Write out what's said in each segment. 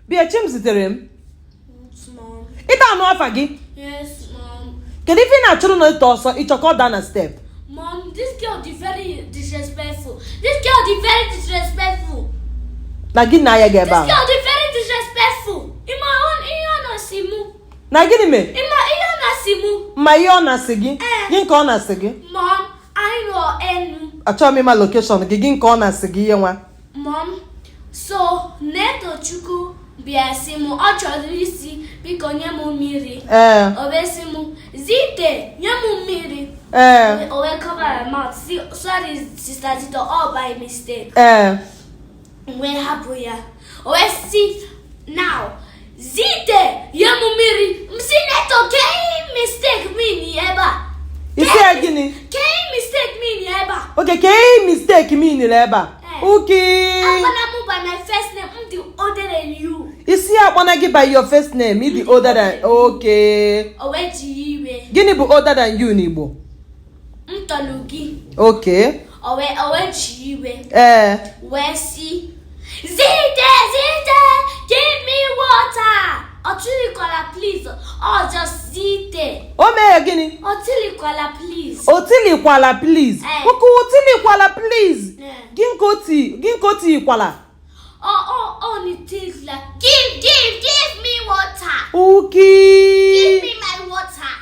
Bịa, Chimzitere m. Yes, Mom. Ịta anụ afa gị? Yes, Mom. Kedu ife ị na-achụrụ Neto ọsọ? Ịchọ ka ọ daa na step? Mom, this girl dị very disrespectful. This girl dị very disrespectful. Na gị na ya ga ebe This ahụ. girl dị very disrespectful. Ịma ihe ọ na-asị mụ. Na gịnị mee? Ịma ihe ọ na-asị mụ. Ma ihe ọ na-asị gị? Ee. Gị nke ọ na-asị gị? Mom, anyị nọ enu. Achọghị m ịma location gị. Gị nke ọ na-asị gị ihe nwa? Mom, so Netochukwu bịa sị m ọ chọrọ isi, biko nye m mmiri. O wee sị m, "Zite, nye m mmiri." O wee cover my mouth, sị, "Sorry, Sister Zite, all by mistake." M wee hapụ ya. O wee sị, "Now, Zite, nye m mmiri." M sị, "Neto, kee mistake mean ebe a?" Isi ya gịnị? Kee mistake mean ebe a? Okay, kee mistake mean ebe a? Ee. Okay. Akpọna m by my first name, m dị older than you. Isi ya akpọna gị by your first name, ị dị older than. Okay. O wee ji iwe. Gịnị bụ older than you n'Igbo? M tọrọ gị. Okay. O wee ji iwe. Wee sị, "Zite, Zite, give me water." Ọ tụlikwala please, ọ just Zite. O mee ya gịnị? Ọ tụlikwala please. O tilikwala please? Ee. Okay, o tilikwala please. Ee. Gị nke o ti, gị nke o tikwala? Ọ ni things like, "Give, give, give me water." Okay. "Give me my water."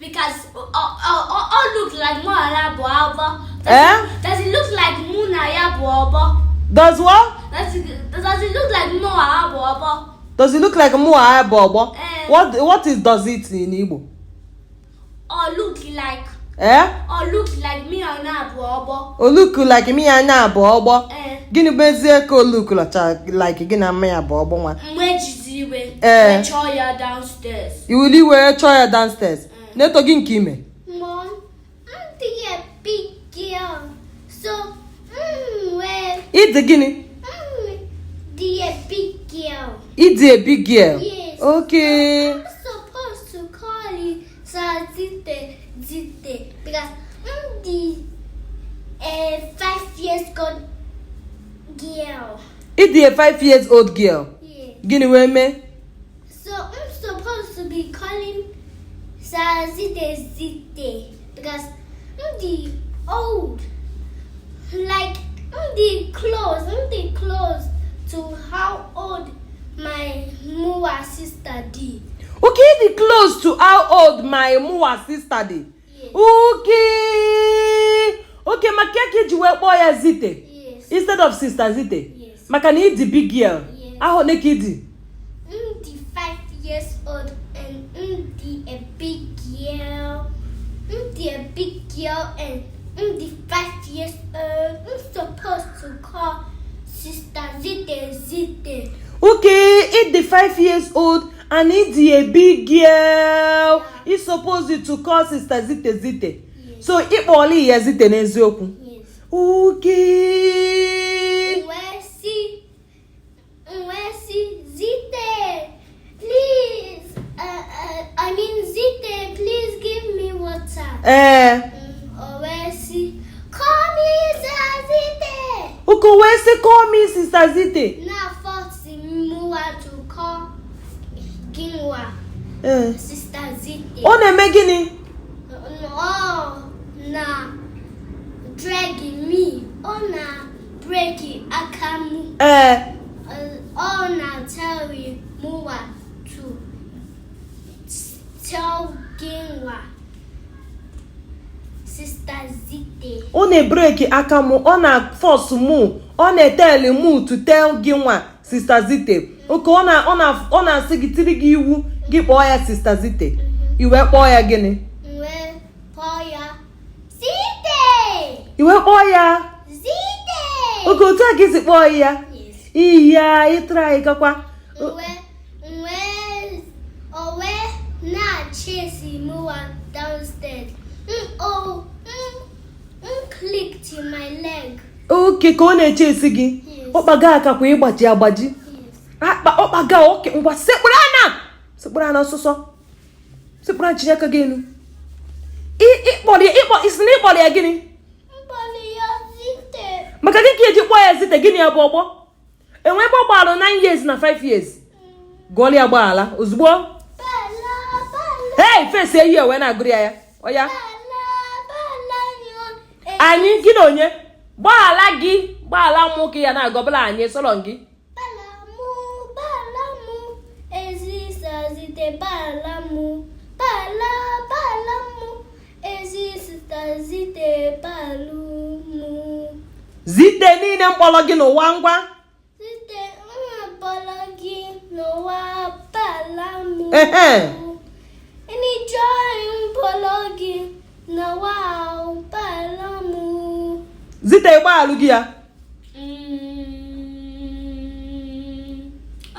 Because ọ look like mụ na ya bụ ọgbọ. Eh? Does it look like mụ na ya bụ ọgbọ? Does what? Does it look like mụ na ya bụ ọgbọ? Does it look like mụ a bụ ọgbọ? Eh. What is does it in Igbo? Or look like Eh? Or look like me and ya bụ ọgbọ. O look like me anya bụ ọgbọ? Eh. Gịnị bụ ezie ka o look like gị na mma ya bụ ọgbọ nwa? Mgbe jizi iwe. Eh. Wee chọọ ya downstairs. Iwuli wee chọọ ya downstairs. Neto, gị nke ime? Mom, I'm the a big girl. So, well, Ịdị gịnị? I'm the a big girl. Ịdị a big girl? Yes. Okay. I'm supposed to call you Zite Zite because I'm the 5 years old girl. Ịdị a 5 years old girl? Yeah. Gịnị wee mee? So I'm supposed to be calling Zite Zite because I'm the old. Like I'm the close to how old my Mua sister did. Okay, ịdị close to how old my mụwa sister dị? Yes. Okay, maka ya ka iji wee kpọọ ya Zite Yes. instead of Sister Zite? Yes. Maka na ịdị big girl? Yes. Ahụ ole ka ịdị? I'm the 5 years old and I'm the a big girl. I'm the a big girl and I'm the 5 years old. I'm supposed to call Sister Zite Zite. Okay, ịdị 5 years old and ịdị a big girl. Ị suppose to call Sister Zite Zite? Yes. So ịkpọọla ya Zite n'eziokwu? Yes. Okay. Wee sị, "Zite, please. I mean, Zite, please give me water." O wee sị, "Call me Sister Zite." Okay, wee sị, "Call me Sister Zite." Na force mụwa to call gịnwa Sister Zite. Ọ na-eme gịnị? Ọ na drag me. Ọ na break aka m. Ọ na tell mụwa to tell gịnwa Sister Zite. Ọ na-ebreak aka mụ, ọ na-force mụ, ọ na-etell mụ to tell gị nwa Sister Zite. Okay, ọ na-asị gị, tiri gị iwu gị kpọọ ya Sister Zite. I wee kpọọ ya gịnị? M wee kpọọ ya Zite. I wee kpọọ ya? Zite. Okay, otu a ka isi kpọọ ya? Yes. Iya, ịtara anyị gakwa. Mgbe o wee na-chase mụwa downstairs. Oh, m clicked my leg. Okay, ka ọ na-eche esi gị? Yes. Ọkpaga akakwa ịgbaji agbaji? Yes. Akpa ọkpaga. Okay, ngwa, sekpụrụ ana, sekpụrụ ana ọsụsọ, sekpụrụ ana, chinye aka gị elu. Ịkpọrọ ya, ịkpọ, isi na ịkpọrọ ya gịnị? Mkpọrọ ya Zite. Maka gị ka eji kpọọ ya Zite? Gịnị ya bụ ọgbọ? Enwe ebe ọ gbalụ 9 years na 5 years. Gụọla ya gbaghala ozugbo. Bala, bala. Hey, fesi eyi wee na-agụrụ ya ya ọya. Bala, bala yo. Anyị gị na onye gbaghala gị, gbaghala mụ ka ya na-agụ ọbụla anyị sọrọ gị. Bala mụ, bala mụ, ezi Sister Zite bala mụ, bala, bala mụ, ezi Sister Zite balụ mụ. Zite niile mkpọrọ gị n'ụwa ngwa. Zite mkpọrọ gị n'ụwa bala mụ. Ehe. Any joy mkpọrọ gị n'ụwa bala mụ. Zite, gbaghalụ gị ya.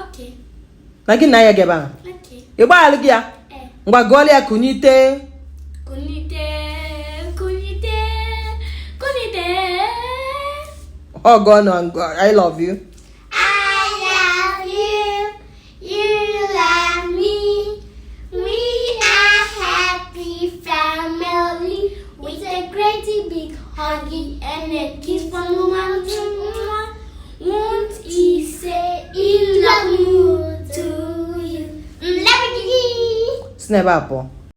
Okay. Na gị na ya gị ebe ahụ. Okay. Ị gbaghalụ gị ya? Eh. Ngwa, gụọla ya kunyite. Kunite, kunite, kunite. Ọ gụọ na I love you. I love you, you love me. We are happy family with a great big huggy and a kiss from one to one. Won't he say he love you to you? Love you. Si n'ebe a pụọ.